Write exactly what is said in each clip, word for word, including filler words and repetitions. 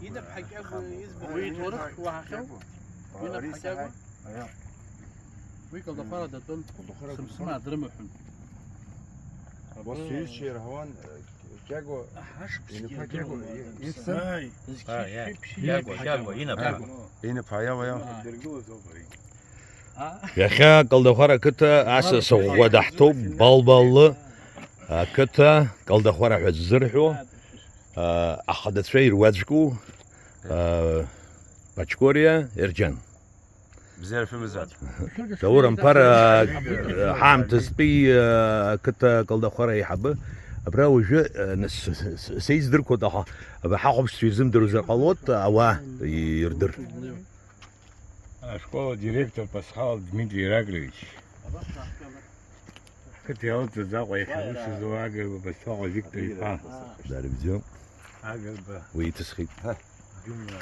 Инаԥҳа Кьагәа избо. Уи иҭоурых уаҳахьоу? Инаԥҳа Кьагәа? Уи Калдахәара датәын. Сымсымаа дрымаҳәын. Уасу ишьа ирҳауан, Кьагәа, Ашықәсгьы инаԥҳа Кьагәа, ирдыруан. Ааи. Зқьи Ааи, ааи. Шәи ԥшьи Кьагәа, инаԥҳа Кьагәа, Кьагәа. Инаԥҳа, иауа, иауа. Ааи. Иахьа Калдахәара ақыҭа асас ӷәӷәа даҳҭоуп, балбаллы ақыҭа, Калдахәара ҳәа ззырҳәо, а, ахадацәа ируаӡәку, а, Пачкориа Ерџьан. Бзиара шәымазааит. Даур Амԥар, а, ҳаамҭазтәи, а, ақыҭа Калдахәара аиҳабы, абра уажәы, а, нас, с-, с-, сеиздырқәоит, аха, абра ҳахәаԥшцәа ирзымдыруазар ҟалоит, ауаа ирдыр. Ашкол адиректор Пасхал Дмитрий Ираклиевич. Қыҭа иалҵыз Аҟәа иахьа аус зуа Агрба Пасхал Виктор иԥа. Дарбзиоуп. Агрба. Уи иҭысхит. Џьумра.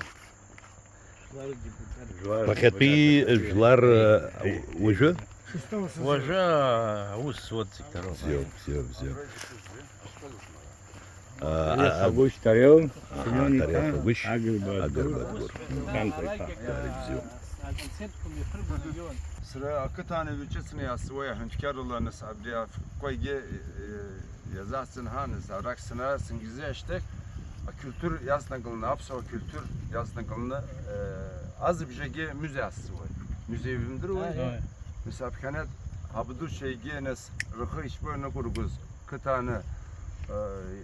Жәлар депутат. Ԥахьатәи жәлар, э, уажәы? Уажәы аус зуа зегь дара. Бзиоуп, бзиоуп, бзиоуп. Тариал Фагәышь, Тариал, Семион иԥа, Тариал Фагәышь, Агрба Агрба Адгәыр, Адгәыр. Ганқәа иԥа. Дарбзиоуп. Сара ақыҭан иҩаҿыцны иаасуеи аҳәынҭқаррала, нас абри афкәагьы, э, иазаҳцын ҳәа, нас арахь санаа, сынгьы ашьҭахь, ақьултур иаснагыланы, аԥсуа қьултур иаснагыланы, э, азыбжагьы музеи аасуеит. Музеи бымдыруеи? Ааи. Нас аԥхьанатә абдуцәа егьи, нас рхы ишԥа нықәыргоз. Қыҭаны, э,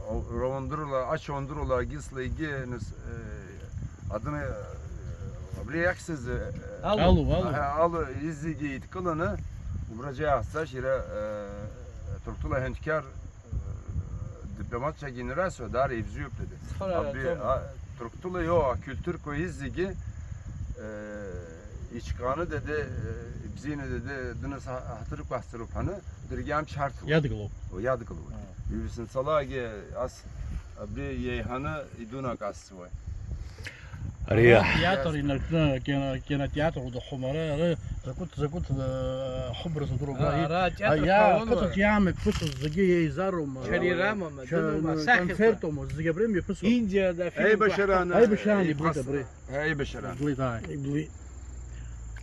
э, раундырла, ачаундырла, агьысла егьи, нас, э, адны, э, абри иахьсыз, э, Алу, алу. Алу, изегьы еидкыланы, убраҿы иаасцашь иара, э, Ҭырқәтәыла аҳәынҭқар, э, дипломатцәагьы инрасуа, даара ибзиоуп, дады. Цхыраара Абри, аҵоума? А, Ҭырқәтәыла иоуа ақьултурқәа изегьы, э, иҿкааны, дады, э, ибзианы, дады, дынас ҳа-, ҳаҭыр қәаҳҵароуп ҳәаны, даргьы амч ҳарҭоит. Иадгылоуп. О, иадгылоит. Аа. Ҩбаҩ санцалакгьы ас абри иеиҳаны идунак асуеит. Ари Ара театр инаркны, кино-, кинотеатр удахом, ара, ара, закәыт, закәыт, э, хыбра задыруа, Аа, ара атеатр а, ҳәа уануа? Ақыҭаҿ иаамҩаԥысыз зегьы еизароума? Чарирамома, Ча-, дынума, сахьақәа. Концертума, зегьы абри мҩаԥысуа. Индиа, да, фильм Аибашьрааны, Аибашьраан иблит иԥхасра. Абри. Аибашьраан. Иблит, ааи. Иблит.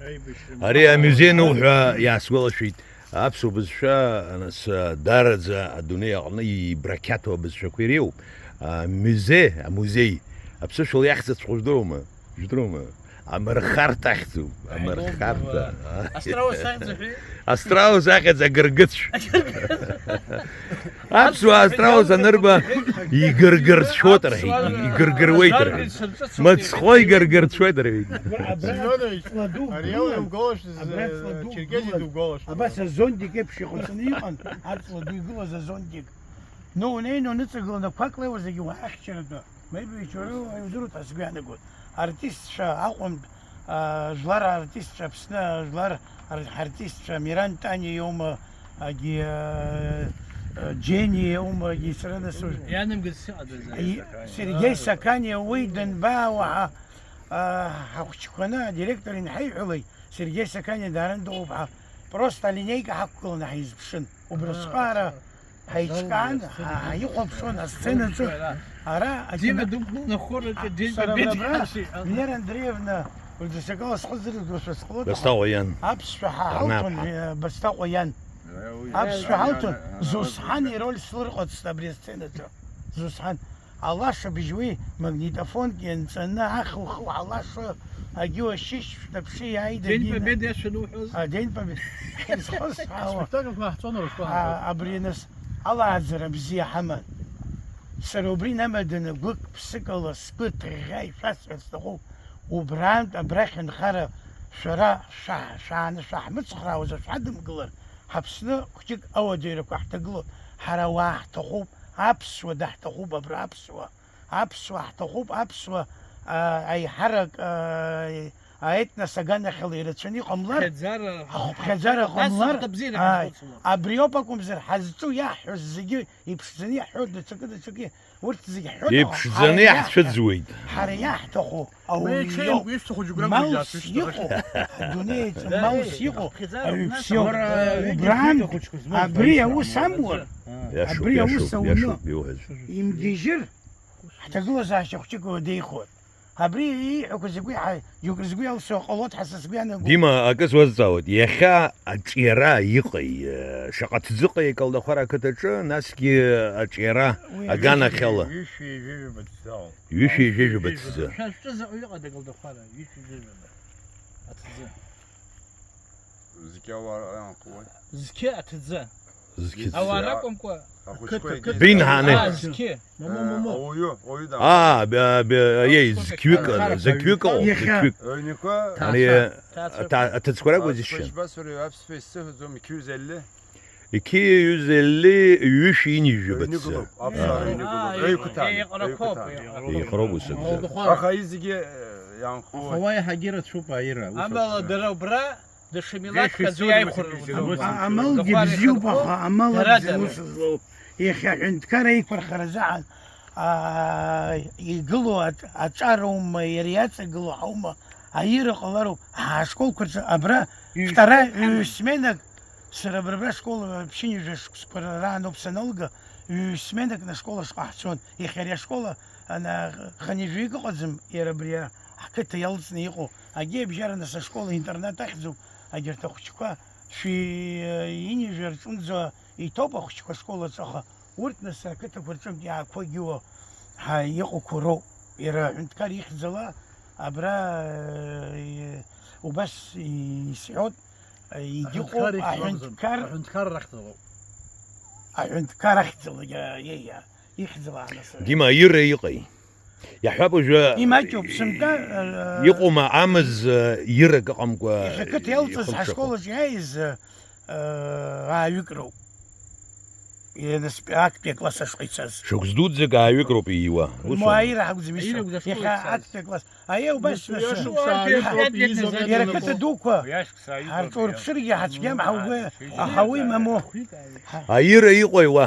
Аибашьра. Ари амузеи ануҳәа иаасгәалашәеит. Аԥсуа бызшәа, нас, даараӡа адунеи аҟны ибрақьаҭу абызшәақәа иреиуоуп. Амузеи, амузеи, аԥсышәала иахьӡҵәҟьоу жәдыруама? Жәдыруама? Амырхарҭа ахьӡуп, амырхарҭа. Астраус ахьӡ уҳәеи? Астраус ахьӡ агыргыцә. Аԥсуаа астраус анырба, игыргырцәоит рҳәеит, игыргыруеит рҳәеит. Мыцхәы игыргырцәоит рҳәеит. Семёнович, Ариел имгәалашәаз, Абра ҵла ду Черкезиа гылан. Дубгәалашәома? Абас азондик еиԥш иҟаҵаны иҟан, аҵла ду игылаз азондик. Ну, унеины уныҵагыланы ақәак леиуа зегьы уаҳахьчаратәы. Maybe ичоуру иудыруеит ҳәа сгәы иаанагоит. Артистцәа Аҟәантә, аа, жәлар артистцәа, Аԥсны жәлар ар-, артистцәа, Миран Тани иоума, агьи, аа, Џьени иоума, агьи сара нас уж-, Ианамгыц сыҟаӡаӡам. Аи, Сергеи Саканиа уи данбаауа ҳа, аа, ҳахәыҷқәаны адиректор инҳаиҳәалеит, Сергеи Саканиа дааран дыҟоуп ҳәа. Просто алинеика ҳақәгыланы ҳаизԥшын. Убра Аа, сҟаара ацәа. Ҳаиҿкаан, Заура, ҳа-, ҳаихәаԥшуан асценаҿы. Ара Дина акина-, дықәгыланы ахәыраҿы Дина сара беит абра, иашеи. Венера Андреевна, уажәы сакала схызрыгәышәа сҟалоит, аха Басҭаҟәа иан. Аԥсшәа ҳа-, Арнаԥҳа. Ҳалҭон, э, Басҭаҟәа иан. Аиу, Аԥсшәа иан, ҳалҭон, иан, иан, Зусҳан иан. Ироль слырҟәыцт абри асценаҿы. Зусҳан. Алаша быжьуи, магнитофонк ианҵаны, аху-ху алаша, агьуа шьышь шәнаԥшы иааида День Дина. Победы иашәа нуҳәоз? А, День Победы. Изхысҳәаауа. Аспектакльқәа ҳцон рышәҟәы А, ҳамҭакы. Абри нас алааӡара бзиа ҳаман. Сара убри намаданы гәык-ԥсыкала сгәы ҭыӷьӷьа ишәасҳәар сҭахуп. Убраантә абрахь анхара шәара шәа-, шәааны шәаҳмыцхраауазар, шәҳадымгылар, ҳаԥсны хәҷык ауадаҩрақәа ҳҭагылоуп. Ҳара ауаа ҳҭахуп, аԥсуа даҳҭахуп, абра аԥсуа. Аԥсуаа ҳҭахуп, аԥсуа, а, аиҳарак, а, аетнос аганахьала ирацәаны иҟамлар, Хьаӡара, ахыԥхьаӡара ҟамлар, ацыхда бзиара ааи, ҳазхәыцуа. Абриоуп акәымзар, ҳазҿу иаҳҳәоз зегьы иԥшӡаны иаҳҳәо, даҽакы, даҽакы, урҭ зегьы ҳҳәоит, аха Иԥшӡаны ҳара иаҳ-, иаҳцәыӡуеит. Ҳара иаҳҭаху Уи ауаҩ ҽеим, иоуп. Ишәҭаху џьоук ракәзар Малс иаасышьҭыхыр. Иҟоу, адунеи аҿы Да, малс да, иҟоу, хьӡара ауаҩԥс нас иоуп. Уара, убраан, егьи ахәыҷқәа змоу абри змоу аус змоу амур, Иашоуп, абри аус иашоуп, ауны иашоуп, иуҳәаз. Имгьежьыр, Ҳҭагылазаашьа хәҷык уадеихуан. Абри ииҳәақәо закәи ҳа-, џьоук рызгәы иалсуа ҟалоит ҳәа са сгәы иаанагоит. Дима, акы суазҵаауеит, иахьа аҿиара иҟеи, шаҟа ҭӡыҟеи Калдахәара ақыҭаҿы, насгьы аҿиара Уи аганахьала. Ҩышәи ҩажәи быҭӡаауп. Ҩышәи ҩажәи быҭӡы. Шәа шәҿы заҟаҩы ыҟада Калдахәара, ҩышәи ҩажәи аҭӡы? Зқьы ауаа рҟны иаанхоит. Зқьы аҭӡы. Зқьы. Ауаа ракәымкәа. Ахәыҷқәа егьи. Бин ҳаны. Аа, зқьы. Момо, момо. Ауаҩы, ауаҩы даан. Аа, б-, б-, аиеи, зқьҩык, зқьҩык ыҟоуп, иахьа. Зқьҩык. Аҩнқәа. Ани, ҭацәа. Ҭацәа. Аҭ-, аҭыӡқәа ракәу зышьа? Ишбасҳәари, аԥсшәа исзыҳәаӡом, иқьҩыз елле. Иқьи ҩыз елле ҩышә инижәы быццы. Аҩны гылоуп, аԥсуаа рыҩны гылоуп. Аа, рыҩқәа ҭан, еиҟарақәоуп, рыҩқәа ҭан. Еиҟарақәоуп. Еиҟароуп ус акәзар. Аха иҵегьы, э, иаанхоит. Аха уа иаҳагьы рацәоуп аира, ус ауп. Амала дара убра Даҽа милаҭк аӡәы иааихәар рҭахуп. А-, амалгьы бзиоуп, аха амал акәзар ус злоу. Иахьа аҳәынҭқар аиқәырхаразы ҳа-, аа, игылоу аҿ-, аҿар аума, иара иаҵагылоу ҳаума, аира ҟалароуп. Ҳашколқәа рҿы абра втора, ҩ-сменак, сара абра, абра ашкол ԥшьынҩажәа шықәсқәа раан ауп саналга, ҩ-сменак ашкол ашҟа ҳцон. Иахьа ари ашкол ана-, хынҩажәаҩык ыҟаӡам, иара абри ҳқыҭа иалҵны иҟоу. Агьи абжьара нас ашкол-интернат ахьӡуп, агьырҭ ахәыҷқәа шәи-, ҩынҩажәа рҿынӡа иҭоуп ахәыҷқәа ашкол аҿы, аха урҭ нас ақыҭақәа рҿынтә иаақәагьуа ҳа-, иҟақәоу роуп. Иара аҳәынҭқар ихьӡала абра, э, убас исҳәоит, э, егьыҟоуп, аҳәынҭқар ихьӡ акәӡам, аҳәынҭқар, аҳәынҭқар рахьӡалоуп. Аҳәынҭқар ахьӡала, иа-, иа-, иа-, ихьӡала анасыра. Дима, аира иҟеи? Иаҳҳәап, уажәы имаҷуп, сынтәа, э, иҟоума амыз, э, ирак ыҟамкәа, иахьа ақыҭа иалҵыз ихымҽхакуа? Ҳашкол аҿы иааиз, э, ааҩык роуп. Ианыстәи актәи акласс ашҟа ицаз. Шықәс дуӡӡак ааҩык роуп ииуа. Ус аума? Аира ҳакәӡам исҳәо. Иахьа актәи акласс. Аиеи, убас нас. Иара ақыҭа дуқәа ҳарҿурԥшыргьы ҳацәгьам ҳаугәы, аха уи мамоу. Аира иҟои уа?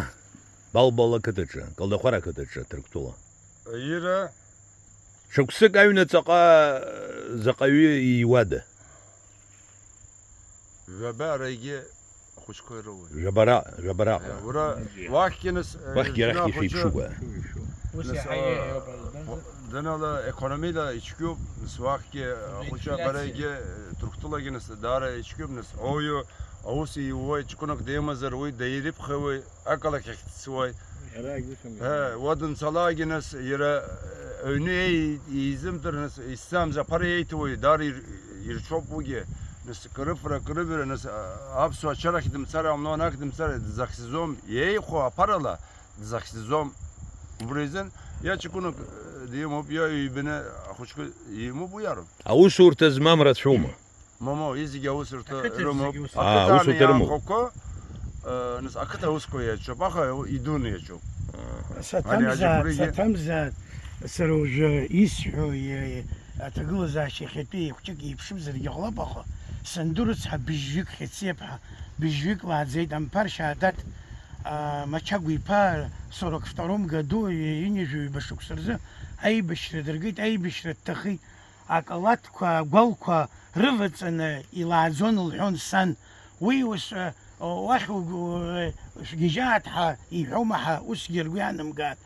Балбал ақыҭаҿы, Калдахәара ақыҭаҿы, Ҭырқәтәыла. Аира. Шықәсык аҩнаҵаҟа заҟаҩы ииуада? Жәаба арагьы ахәыҷқәа ирылоуп. Жәабара, жәабараҟа. Уара уахьгьы нас, э, уахьгьы арахьгьы шәеиԥшуга. Ус нас, иаҳа а, еиӷьуп, а, данала економила ицәгьоуп, нас уахьгьы ахәыҷы абарагьы, э, Ҭырқәтәылагьы нас даара ицәгьоуп, нас ауаҩы аус иуеит, ҷкәынак димазар уи даирыԥхьауеи, ақалақь ахь дцуеит. Иара егьусумгьы. Ҳе, уа данцалакгьы нас иара, э, аҩны еи-, еизымдыр нас, исзаамз аԥара еиҭауеи, даара ир-, ирҽуп уигьы. Нас крыфара, крывара, нас, а, аԥсуа ачарахь дымцар, амлон ахь дымцар, дзахьӡом, еихәо аԥарала дзахьӡом. Убри азын, иа ҷкәынак, э, димоуп, иа ҩбаны ахәыҷқәа имоуп, уи ару. Аусурҭа змам рацәоума? Момо, изегьы аусурҭа рымоуп. Ақыҭа зегьы усуп. Аа, ақыҭан аусурҭа рымоуп. Иаанхақәо, э, нас ақыҭа аусқәа иаҿуп, аха идуны иаҿуп. Аха. Ани саҭамзааит, аџьықәреигьы саҭамзааит, сара уажәы исҳәо, и-, аҭагылазаашьа иахьатәи хәҷык еиԥшымзаргьы ҟалап, аха санду рыцҳа быжьҩык Хьециаԥҳа, быжьҩык лааӡеит, Амԥар Шьаадат, а, Мачагәа иԥа, сорок втором году, ҩынҩажәаҩба шықәса рзы аибашьра дыргеит, аибашьра дҭахеит. Акалаҭқәа, агәалқәа рываҵаны илааӡон лҳәон сан. Уи ус, уахь угьежьааит ҳәа иҳәома ҳәа усгьы ргәы иаанамгааит.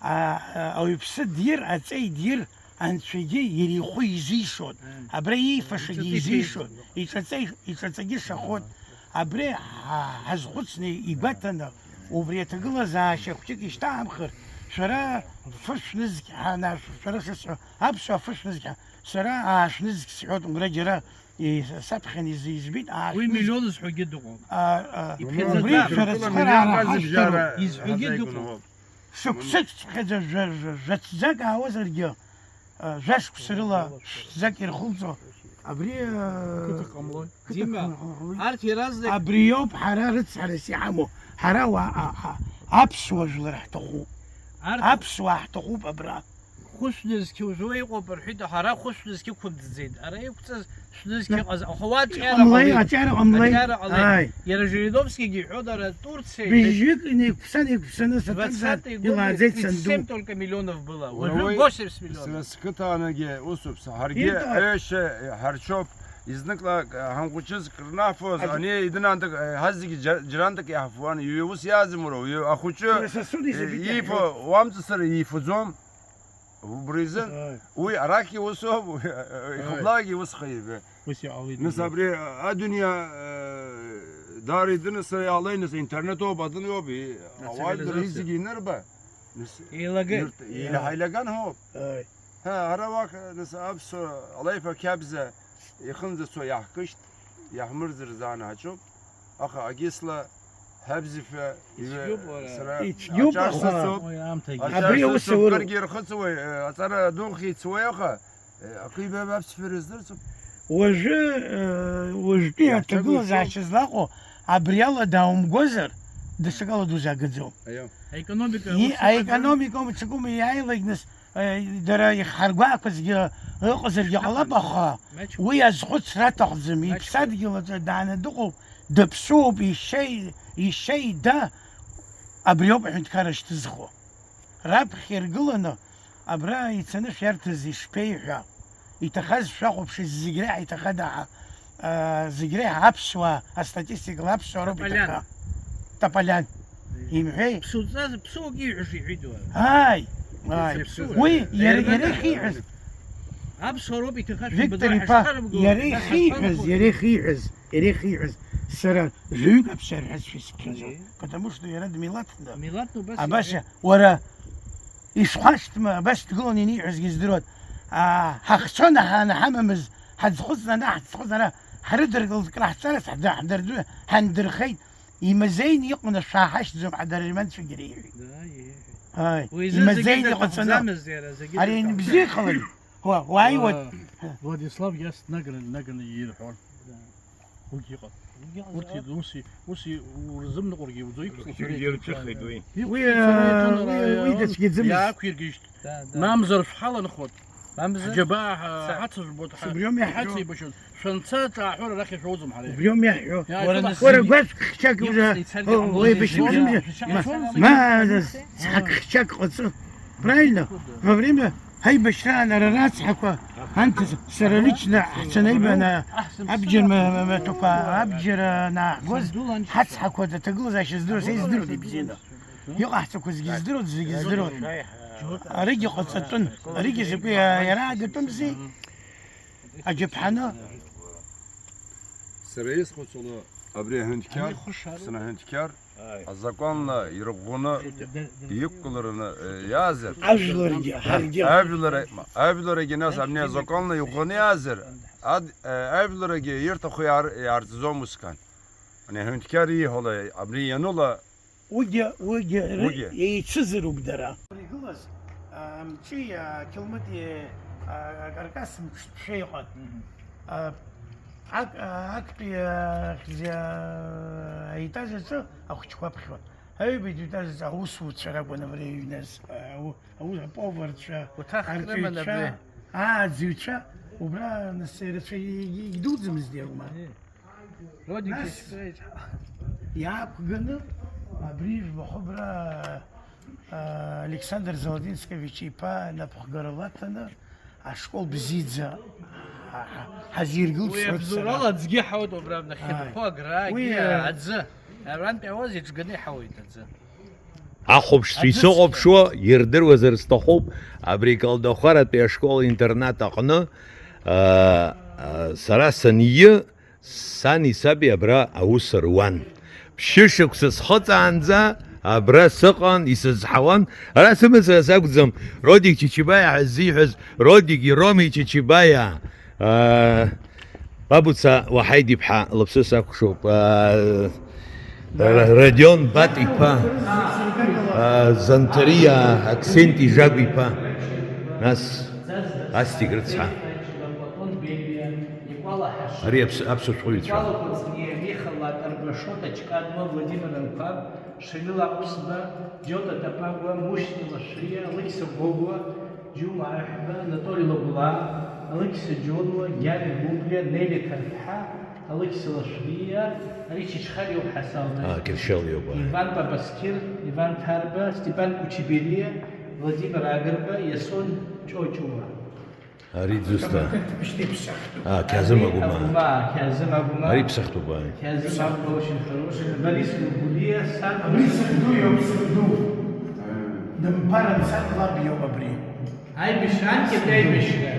А, а, ауаҩԥсы дир, аҵеи дир, анцәагьы иара ихәы изишоит. Мм. Абра иифашагьы изишоит. Иҿаҵа-, иҿаҵагьы шахоит. Абри ҳа-, ҳазхәыцны игәаҭаны, убри аҭагылазаашьа хәҷык ишьҭаҳамхыр, шәара фышә нызқь ҳанашә-, шәара шысҳәо, аԥсуаа фышә нызқь ҳа-, сара аашә нызқь сҳәоит, мра џьара и-, саԥхьан из-, избеит, аашә нызқь. Уи миллион зҳәогьы дыҟоуп. А, а, иԥхьаӡаӡам. Убри шәара цхыраара ҳашьҭароуп. Изҳәогьы дыҟоуп. Шықәсык цәгьаӡа жәа-, жәа-, жәа-, ҭӡак аауазаргьы, а, жәа-шықәса рыла шә-, ҭӡак ирхылҵо. Абри, а, қыҭак ҟамлои. Қыҭак Дима, ҟамлои. Арҭ иаразнак абри иоуп ҳара рыцҳарас иҳамоу. Ҳара уа-, а-, а-, аԥсуа жәлар ҳҭахуп. Арҭ аԥсуаа ҳҭахуп абра. Хәышә нызқьы ужәуа иҟоуп рҳәеит, ҳара хәышә нызқьы қәымтӡеит. Ара иқәҵаз шәнызқьы ыҟаз, аха уа аҿиара ҟамлеи, ҟалеит. Аҿиара ҟамлеи. Аҿиара ҟалеит. Ааи. Иара Жириновскигьы иҳәон, ара Турциа быжьҩык инеиқәԥсан, еиқәԥсаны саҭамзар двадцатый год илааӡеит тридцать семь санду. Только миллионов было. Уажәы уи восемьдесят миллионов. Сара сқыҭаанагьы усуп, ҳаргьы иҟоу аиашьа ҳарчоуп, изнык-ла ҳанхәыҷыз крнафоз, ани идынаантык, ҳазегьы џьа-, џьарантык иаҳфуан, иҩ-, ус иаазымуроу, иҩ-, ахәыҷы, уара сасу дизабит иифо, иаҳҳәоит. Уамҵасыра иифоӡом. Убри изын, Ааи. Уи арахьгьы усоуп, уи, э, Ааи. Ихәыблаагьы усха ибе. Ус иҟалеит. Нас абри адунеи, э, даара идырны сара иаалеи, нас интернет ауп, адын иоуп, и-, Нас ауаа цивилизациа. Дара изегьы инырба. Нас Еилагеит. Ирт-, Иаҳа. Еилаган ҳоуп. Ааи. Ҳа, ара уахь, нас аԥсуа алаиԥа қьабза ихынӡацо иаҳкышт, иаҳмырӡыр заанаҳаҿуп. Аха агьысла ҳәабзиԥҳәа иве-, Ицәгьоуп, уара. Сара Ицәгьоуп, аҿар аха сыцуп. Уи аамҭагьы. Аҿар Абри аус сыцуп, аур- кыргьы ирхыҵуеи, э, аҵара духь ицуеи, аха, э, акы ибеиоу аԥсшәа рыздырӡом. Уажәы, э, уажәтәи Иаҳцагәышьоуп. Аҭагылазаашьа злаҟоу абри ала дааумгозар, даҽакала дузаагаӡом. Аио. Аекономика И-, ус аҟаҵан. Аекономика умцакәым иааилак нас, Дара ихҳаргәаақәазгьы ыҟазаргьы ҟалап, аха уи азхәыцра аҭахӡам, иԥсадгьыл аҿы дааны дыҟоуп, дыԥсуоуп, ишьа, ишьа ида, абриоуп аҳәынҭқарра шьҭызхуа. Раԥхьа иргыланы абра ицаны шәарҭаз ишԥеиҳәа, иҭахаз шәахәаԥшыз зегь реиҳа иҭахада ҳа, Аа, зегь реиҳа аԥсуаа, астатистикала аԥсуаа роуп Тополиан. Иҭахха. Тополиан. Имҳәеи? Ԥсуҵас, ԥсуак ииҳәаша иҳәеит уара. Ааи, ааи. Иԥсуа. Уи иара, иара Ерманкан. Ихиҳәаз. Аԥсуаа роуп иҭахха Виктор шәымбаӡо иԥа, ҳашԥарымго, иара нас ихиҳәаз, ҳашԥарымго? Иара ихиҳәаз, иара ихиҳәаз. Сара жәаҩык аԥсшәа рҳәазшәа исыԥхьаӡо. Ииҳәеи? Потому что иара дмилаҭны. Милаҭны убас Абас иҳәеит. Уара Ишхәашҭма, абас дгыланы иниҳәозгьы здыруан. Аа, ҳахцәа ана ҳа-, ана ҳамамыз, ҳаӡхәыцны ана ҳаӡхәыцны ара ҳрыдыркылт, краҳҵарас ҳда-, ҳдырдәы-, ҳандырхеит. Имазеины иҟан, ашәа ҳашьҭӡом, ҳа дара риманцәагьы реиҳәеит. Да, иҳәеит. Ааи, уи изы зегьы имазеины иҟаҵаны. Дырҭахӡамызт иара, зегьы Ари дырҭахӡам. Ибзиахалеит. Уа, уааиуеит. Владислав иас наганы, наганы иирҳәон. Да. Уигьы ыҟан. Уигьы ыҟан, Урҭ да? Ус и-, ус и-, урзымныҟәаргьы иуӡо иқәҵа. Ирҿыхеит уи. Уи, Иқәҵа, уи, иҭан уи, ара уи иа-, дацәгьаӡымызт. Иаақәиргеижьт. Да, да. Мамзар шәҳаланхот. Мамзар? Ҳџьабаа ҳа-, Ца-, ҳацыжәбот, ҳа-, убри ауми иаҳҳәо. Ҳацеибашьуан. Шәанца ҿааҳәыра арахь ишәоуӡом ҳара. Убри ауми иаҳҳәо. Иа, Уара, уара нас уара зегьы гәаҵәк хчак иҟоу ура, ицаргьы о, ҟамлози уеибашьуа зегьы. Ма, ма, нас цхак хчак ҟаҵо. Правильно? Во время Ҳаибашьраан ара рацҳақәа, анҭ сара лично ҳцаны ҳаибаны абџьар ма-, ма-, маҭәақәа, абџьар анааҳгоз, ҳацҳақәа аҭагылазаашьа здыруаз, са издыруан ибзианы. Иҟаҳҵақәазгьы здыруан, зегьы здыруан. Аригьы ҟаҵатәын, аригьы закәи иа-, иара агатәымзи, аџьаԥҳаны. Сара исхәыцуа абри аҳәынҭқьар, Ани хәышара? Сара аҳәынҭқьар, Ааи. Азакәанла ирӷәӷәаны иқәгылараны, э, иаазар? Ажәларгьы, ҳаргьы. Ажәлар, ажәларгьы нас абни азакәанла иӷәӷәаны иаазар, ад-, э, ажәларгьы ирҭаху иаар-, иаарҵӡом усҟан. Ани аҳәынҭқьар ииҳәала абни ианыла, Уигьы, уигьы, р-, Уигьы. Еицызароуп дара. Игылаз, а, мҿи, а, қьылмыти, а, акаркас мҿшәа иҟан. Мгм. А, ак-, а, актәи, а, хьӡи, а, аетаж аҿы ахәыҷқәа аԥхьон. Аҩбатәи аетаж аҿы аусуцәа ракәын абра иҩназ, а, у-, аус-, аповарцәа, Уҭахк рыман арҵаҩцәа, абри. Ааӡаҩцәа, убра нас ирацәа и-, и-, идуӡӡамызт иара ума. Ии. Родик Нас исҳәеит. Иаақәганы абри жәбахәы абра, а, Александр Золотинскович иԥа напхгара лаҭаны ашкол бзиаӡа ҳа-, ҳа-, ҳазиргылт Уи сҳәоит сара. Абзоурала аӡгьы ҳауеит убра нахьхьи Ааи. Нхо аграгьы, Уи, а, аӡы. Арантәи ауаз иҿганы иҳауеит аӡы. Ахәаԥшцәа Аӡы исыхәаԥшуа, ирдыруазар сҭахуп, абри Калдахәаратәи ашкол-интернат аҟны, а, а, сара саниы, Сани саби абра аус руан. Ԥшьышықәса схыҵаанӡа абра сыҟан, исызҳауан. Ара сымацара сакәӡам, Родик Чичибаиа ҳәа ззиҳәаз, Родик Ироми Чичибаиа, аа, Бабуца Уаҳаид-иԥҳа лыԥсы сакәшоуп, аа, Ра-, Родион Бат-иԥа, аа, Занҭариа Аксент Ижагә-иԥа, нас Астик рыцҳа. Ари аԥс-, аԥсуа шәҟәыҩҩцәа. Михала Карбашота Чкадма, Владимир Анқәаб, Шамил Аҟәсба, Џьота Тапагәа, Мушьни Лашәриа, Алықьса Гогәа, Џьума Аҳәба, Анатоли Лагәлаа, Алықьса Џьонуа, Гьани Гәымлиа, Нели Қарҭҳа, Алықьса Лашәриа, Ричи Чхариоуп Ҳасалда. А, Кьыршьал иоуп, а. Иван Папаскир, Иван Ҭарба, Степан Кучибериа, Владимир Агрба, Иасон Ҷоҷуа. Ари ӡысҭа. Абри Аа, Қьазым Агәмаа. Агәмаа, Қьазым Агәмаа. Ари ԥсахтәуп, ааи. Қьазым Агәмаа очень хороший. Борис Гургулиа, сан Абри сыхду иоуп, сыхду. Дымԥар ансамбль иоуп абри. Аибашьра анкьатәи аибашьра.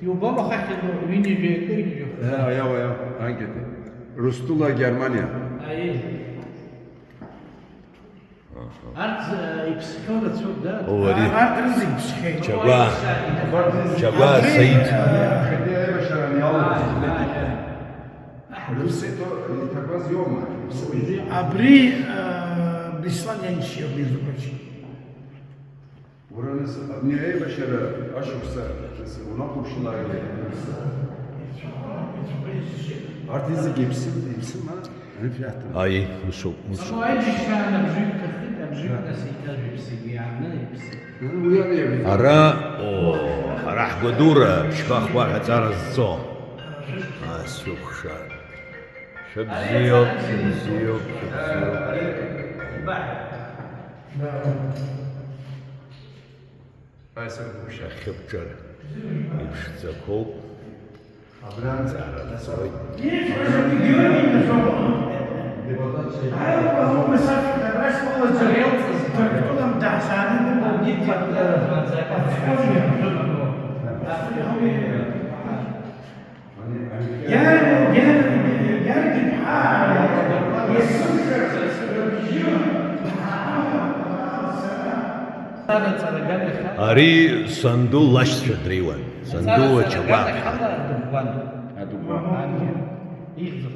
Иубома хахьынтә ҩынҩажәи акы, ҩынҩажәи хәба? Иа, иа, иа, анкьатәи. Рустула Германиа. Аиеи. Аҳа. Арҭ, э, иԥсхьоу рацәоуп, да? О, ари. Арҭ рызегь ԥсхьеит. Чагәаа. Чагәаа Саид. Абри, э, Абри аибашьра ани алоуп. Аҳа. Русеиҭо иҭақәаз иоума? Абри, э, Беслан ианшьа, между прочим. Ура, нас, абни аибашьра ашықәса, нас, унақәыԥшылааит, нас. Арҭ зегьы иԥсым, иԥсым, а? Рыфиаҭым. Аи, усоуп, усоуп. Абу аибашьраан абжаҩ иҭахеит, абжаҩ нас еиҭажә иԥсит, уи ааны иԥсит. Уи ара иаҩызоуп. Ара, о, ара ҳгәадура, ԥшьба хәба ҳәа аҵара зҵо. Ас шәыкәша. Шәыбзиоуп, шәыбзиоуп, шәыбзиоуп. Шәахьыбҿар иԥшӡақәоуп. Ҵара ҵоит. Ари санду лашьцәа дреиуан. Санду Ачагәа. Адыгәан. Адыгәан. Ихьӡ-,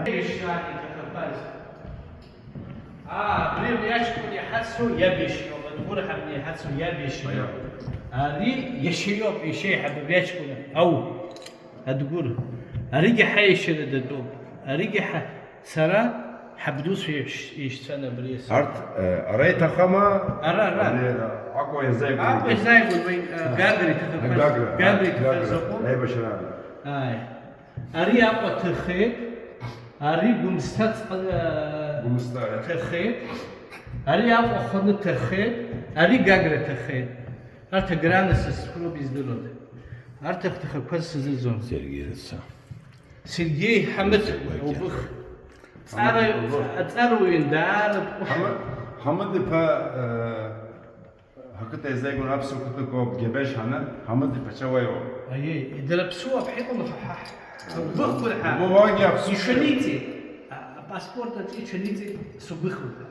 Иашьа иҭахақәаз. Аа, абри, абри аҷкәын иҳацу иаб иашьа иоуп, Адгәыр ҳәа абни иҳацу иаб иашьа иоуп. Аиа. Ари иашьа иоуп, иашьа иҳаб абри аҷкәын. Ау, Адгәыр. Аригьы ҳаиашьара датәуп. Аригьы ҳа-, сара ҳабдуцәа еишь-, еишьцәан абри асы. Арҭ, э, ара иҭахама? Ара, ара. Абри, э, Аҟәа иазааигәоуп. Аҟәа иазааигәоуп, уи, э, Гагра иҭахақәаз. Гагра. Гагра иҭахаз Гагра. Заҟәык. Аибашьраан. Ааи. Ари Аҟәа ҭахеит, ари Гәымсҭа ҵ-, Гәымсҭа, иа. Ҭахеит, ари Аҟәа ханы ҭахеит, ари Гагра ҭахеит. Арҭ аграны сызқәроуп издыруада. Арҭ ахҭахақәа сзыӡом. Сергеи рыцҳа. Сергеи Ҳамыт, Сергеи Ҳамыт. Убых. Ҳамыт, Ҵара, убых. Аҵарауаҩын даара дҟәышуп. Ҳамыт, Ҳамыт иԥа, э, Ҳақыҭа иазааигәан аԥсуа қыҭақәа Гьабешь ҳаны, Ҳамыт иԥацәа уа иоуп. Аиеи, дара ԥсуа ҳәа иҟоума ҳа, ҳа, ҳа, ҳа, убыхқәа ҳәа. Убо уагьы аԥсуа. Иҽаниҵеит, а, апаспорт аҿы иҽаниҵеит субыхуп ҳәа.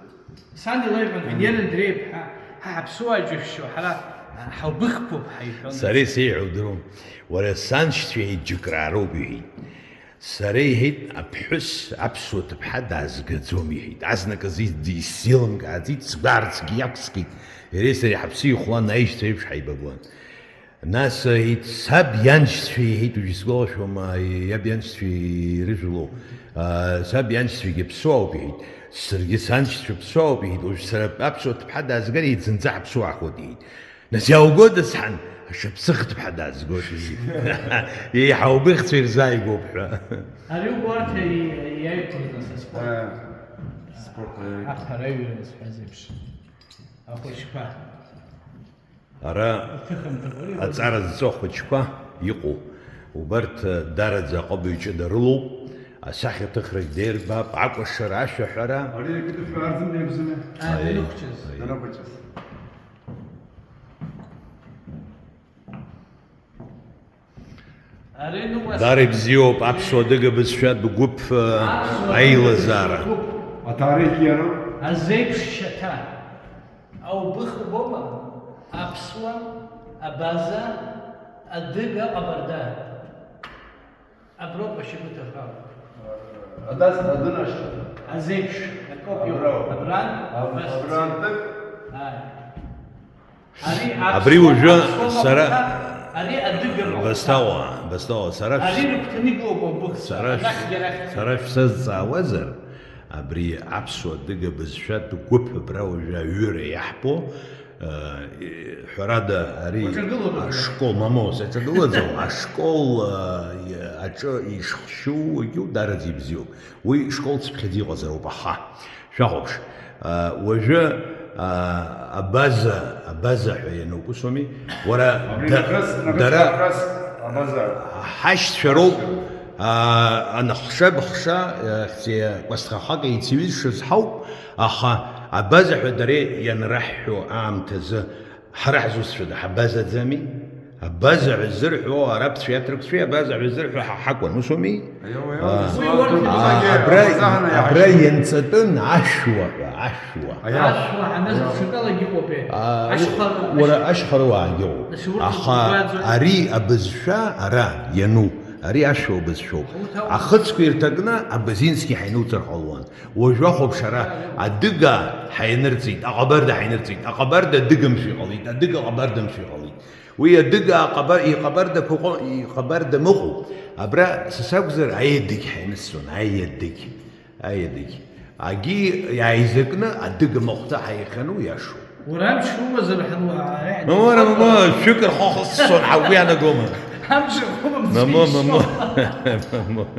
Сан илеиҳәон, Венера Андреевна, ҳа, ҳа ҳаԥсуаа џьышәшьо, ҳара, а, ҳаубыхқәоуп ҳәа иҳәон. Сара исеиҳәо удыруам. Уара саншьцәа еиџьыкраароуп, иҳәеит. Сара, иҳәеит, аԥҳәыс аԥсуа ҭыԥҳа даазгаӡом, иҳәеит. Азныказ ид-, исзеилымкааӡеит, сгәы аарцгьы иақәскит. Иареи сареи ҳаԥсы ихәлан аишьцәа еиԥш ҳаибабон. Нас, иҳәеит, саб ианшьцәа, иҳәеит, уажә исгәалашәом, иаб ианшьцәа ирыжәлоу, а, саб ианшьцәагьы ԥсуаауп, иҳәеит, саргьы саншьцәа ԥсуаауп, иҳәеит, уажә сара аԥсуа ҭыԥҳа даазгар, иӡынӡа ҳаԥсуа ҳхоит, иҳәеит. Нас иаугода, сан, ашьапсыӷ ҭыԥҳа даазгоит, иҳәеит. Еиҳа убыхцәа ирзааигәоуп ҳәа. Ари убарҭ иаиқәырҵаз аспорт. Э, спорт, э. Ахара аҩра зҳәаз еиԥш. Ахәыҷқәа. Ара иҭыхымҭакәа иҟоуп. Аҵара зҵо ахәыҷқәа иҟоу. Убарҭ, э, дараӡа аҟыбаҩ ҷыда рылоуп. Асахьаҭыхрагь деирбап, акәашара, ашәаҳәара. Ари акыдышәарӡын, иабзыми. Аи, аи, даныхәҷыз. Аи. Даныхәҷыз. Ари ныҟәас- Дара ибзиоуп, аԥсуа адыга бызшәатә гәыԥ, э, аԥсуа адыга аилазаара. Бызшәатә гәыԥ. Аҭаарих иароуп. Азеиԥш шьаҭа. Аубых убома? Аԥсуа, абаза, адыга, аҟабарда. Аброуп ашьапы ҭаҳәа. Адас, адын ашьҭа. Азеиԥш, акоуп иҟоу. Абрау. Абран, аб-, абрантәык. Ааи. Ари абри аԥсуа, уажәы аԥсуа сара маҟәҭа, ари адыга маҟәҭа. Басҭауаа, басҭауаа, сара шә-, ари рыгәҭаны иҟоуп, убых, сара шә-, анахьгьы арахь. Сара шәсазҵаауазар, абри аԥсуа адыга бызшәатә гәыԥ абра уажәы аҩыра иаҳбо, Ҳәарада, ари ашкол, мамоу, саҿагылаӡом, ашкол, а, аҿы ишхшьу егьу дараӡа ибзиоуп. Уи школ цыԥхьаӡа иҟазароуп, аха, шәахәаԥш, а, уажәы, а, абаза, абаза ҳәа иануп, ус ауми? Уара, абри да-, нахыс, нахыс, дара нахыс, абаза. Ҳашьцәа роуп, а, аныхша-быхша, а, хьӡи-кәасҭхахак еицаҩызшаз ҳауп, аха Абаза ҳәа дара ианраҳҳәо аамҭазы ҳара ҳзусҭцәада, ҳабазаӡами? Абаза ҳәа ззырҳәо арабцәеи аҭырқәцәеи абаза ҳәа ззырҳәо ҳа ҳакәын, ус ауми? Абра, абра ианҵатәын ашәуа ҳәа, ашәуа. Ашәуа, ҳаназ даҽакалагьы ыҟоуп, е. Ашьхара, уара ашьхарыуаагьы ыҟоуп. Аха ари абызшәа ара иану, ари ашәуа бызшәоуп. Ахыцқәа ирҭакны абазинсгьы ҳаинуҵар ҟалуан. Уажә уахәаԥш ара адыгаа ҳаинырҵеит, аҟабарда ҳаинырҵеит, аҟабарда адыгамшәа иҟалеит, адыга аҟабардамшәа иҟалеит. Уи адыга аҟаба-, иҟабардақәа ыҟо-, иҟабарда мыҟоуп. Абра са сакәзар аедыгь ҳаинысҵон, аедыгь, аедыгь. Агьи иааизакны адыга махәҭа ҳаихьану иашоуп. Уара амч умазар ҳануаа. Мамоу, мамоу, шәык рхы ахысҵон ҳәа угәы иаанагома? Амч умамзар. Мамоу, мамоу. Мамоу.